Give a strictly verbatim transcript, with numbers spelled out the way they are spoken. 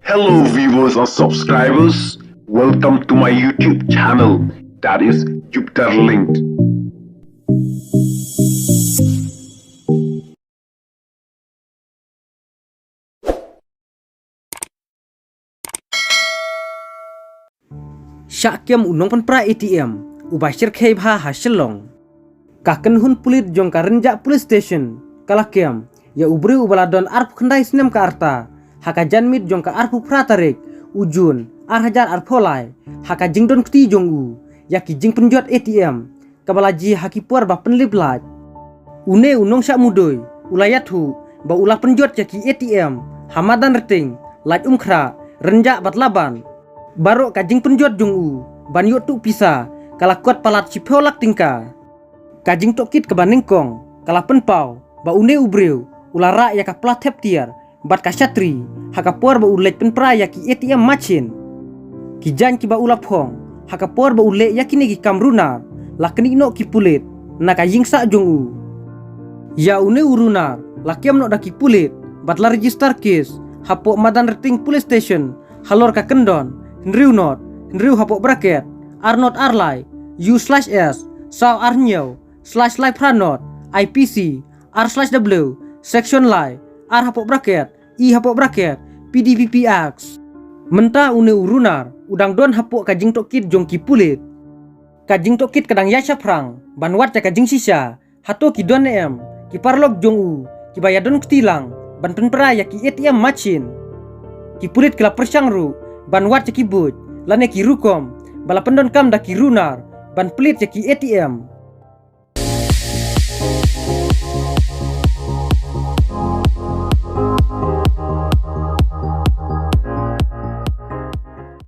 Hello viewers and subscribers, welcome to my YouTube channel, that is Jupiter Linked. Shah kem u nongpynpra A T M uba shyrkhei bha ha Shillong. Ka kynhun pulit jong ka Rynjah Police Station ka la kem ïa u briew uba la don arphew khyndai snem ka rta ha ka janmiet jong ka arphew phra tarik u Jun ar hajar arphew lai ha ka jingdon kti jong u ïa ki jingpynjot A T M kaba la jia ha ki por ba pynlip lait. Une u nongshah mudui u la ïathuh ba u la pynjot ïa ki A T M ha Madanrting, Laitumkhrah, Rynjah bad Laban. Baroh ka jingpynjot jong u ban ïoh tuh pisa ka la kot palat shiphew lak tyngka. Ka jingtohkit kaba nyngkong ka la pynpaw ba une u briew u la rah ïa ka pla thep tiar bad ka shatri ha ka por ba u leit pynpra ïa ki A T M machine. Ki jaiñ kiba u la phong ha ka por ba u leh ïa kine ki kam runar la knieh noh ki pulit na ka ïing sah jong u. Ïa une u runar la kem noh da ki pulit bad la register case hapoh Madanrting Police Station halor ka kyndon hynriew not hynriew hapoh bracket ar not ar lai U slash S saw ar hynñiew slash lai phra not I P C ar slash W section lai ar hapoh bracket E hapoh bracket P D P P Act. Mynta une u runar u dang don hapoh ka jingtohkit jong ki pulit. Ka jingtohkit ka dang ïaishaphrang ban wad ïa ka jingshisha hato ki don ne em ki paralok jong u kiba ïadon kti lang ban pynpra ïa ki A T M machine. Ki pulit ki la pyrshang ruh ban wad ïa ki buit lane ki rukom ba la pyndonkam da ki runar ban plie ïa ki A T M.